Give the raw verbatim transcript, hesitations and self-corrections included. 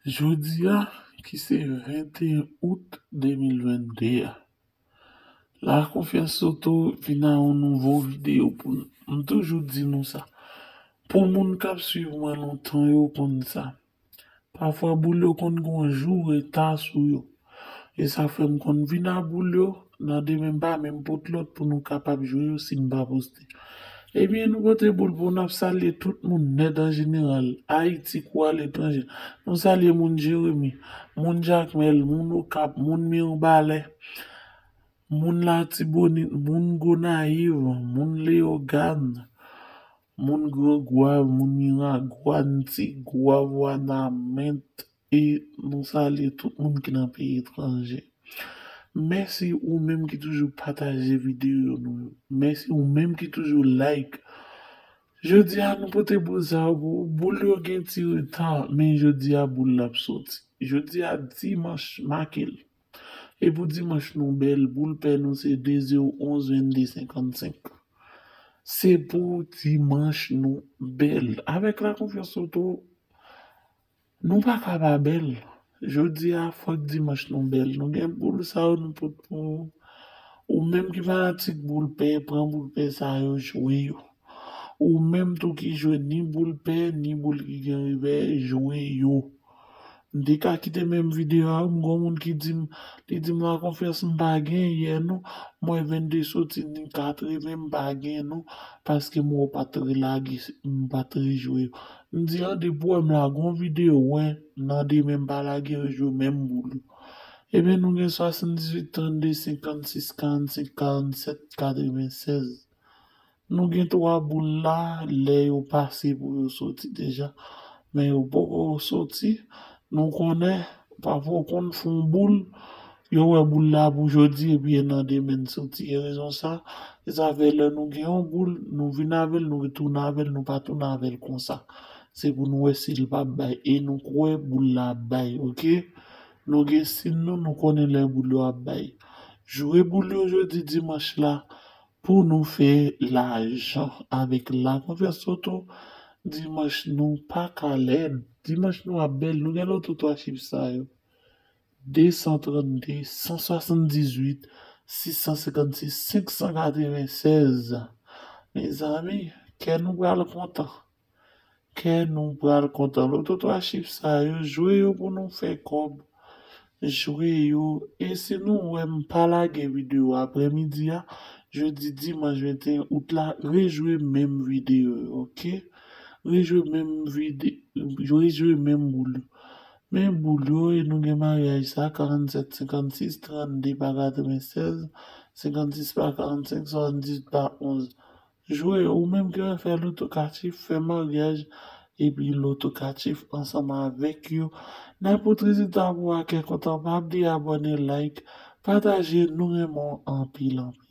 Jodi a, ki se venteyen out de mil vennde a, La Confiance Soto vin a yon nouvo videyo pou nou. M toujou di nou sa. Pou moun k ap swiv mwen lontan, yo konn sa. Pafwa, boul yo konn gen yon jou reta sou yo. E sa fè m konn vin a boul yo, nan demen m pa menm pot lòt pou nou kapab jwe yo si m pa poste. Ebyen, nou pote boul pou n ap salye tout moun nèt an jeneral, Ayiti kou aletranje. Nou salye moun Jeremi, moun Jakmèl, moun Okap, moun Mirebalais, moun Latibonit, moun Gonayiv, moun Leyogàn, moun Gran Gwav, moun Miragwàn, Ti Gwav, Wanament, e nou salye tout moun ki nan peyi etranje. Mèsi ou menm ki toujou pataje videyo nou yo. Mèsi ou menm ki toujou like. Jodi a, nou pote boul sa yo pou ou. Boul yo gen ti reta, men jodi a, boul la ap soti. Jodi a, dimanch, make l. E pou dimanch nou bèl, boul pè nou se de zewo onz vennde senkannsenk. Se pou dimanch nou bèl. Avèk La Confiance Soto, nou pa ka pa bèl. Jodi a, fòk dimanch nou bèl. Nou gen boul sa yo nou pot pou ou. Ou menm ki fanatik boul pè, pran boul pè sa yo, jwe yo. Ou menm tou ki jwe ni boul pè, ni boul ki gen revè, jwe yo. M te ka kite menm videyo a, m gon moun ki di m, li di m La Confiance m pa gen yè non, mwen vennde soti ni katreven m pa gen non, paske m wè w pa t relage, m pa t rejwe yo. M di an depi w wè m lage yon videyo, wè, nan demen m pa lage rejwe menm boul yo. Ebyen nou gen swasanndizuit, trannde, senkannsis, karannsenk, karannsèt, katrevensèz. Nou gen twa boul la, lè yo pase pou yo soti deja. Men yo poko soti. Nou konnen, pafwa w konn fè yon boul, yo wè boul la pou jodi, epi nan demen l soti. E rezon sa, e sa fè lè nou gen yon boul, nou vin avè l, nou retounen avè l, nou pa tounen avè l konsa. Se pou nou wè si l p ap bay. E nou kwè boul la ap bay, oke? Nou gen siy nou, nou konnen lè boul yo ap bay. Jwe boul yo jodi dimanch la, pou nou fè lajan avèk La Confiance Soto. Dimanch nou pa ka lèd. Dimanch nou ap bèl. Nou gen loto twa chif sa yo. De san trannde, san swasanndizuit, sis san senkannsis, senk san katrevensèz. Mezanmi, kè nou pral kontan. Kè nou pral kontan. Loto twa chif sa yo, jwe yo pou nou fè kòb. Jwe yo. E si nou wè m pa lage videyo aprèmidi a, jodi dimanch venteyen out la, rejwe menm videyo yo, oke? Rejwe menm vide-, rejwe menm boul yo. Men boul yo, e nou gen maryaj sa, karannsèt senkannsis, trannde pa katrevensèz, senkannsis pa karannsenk, swasanndizuit pa onz. Jwe, ou menm ki wè fè loto katif, fè maryaj, epi loto katif ansanm avèk yo. N ap pote rezilta pou a kè kontan, pa bliye abòne, like, pataje, nou renmen w anpil, anpil.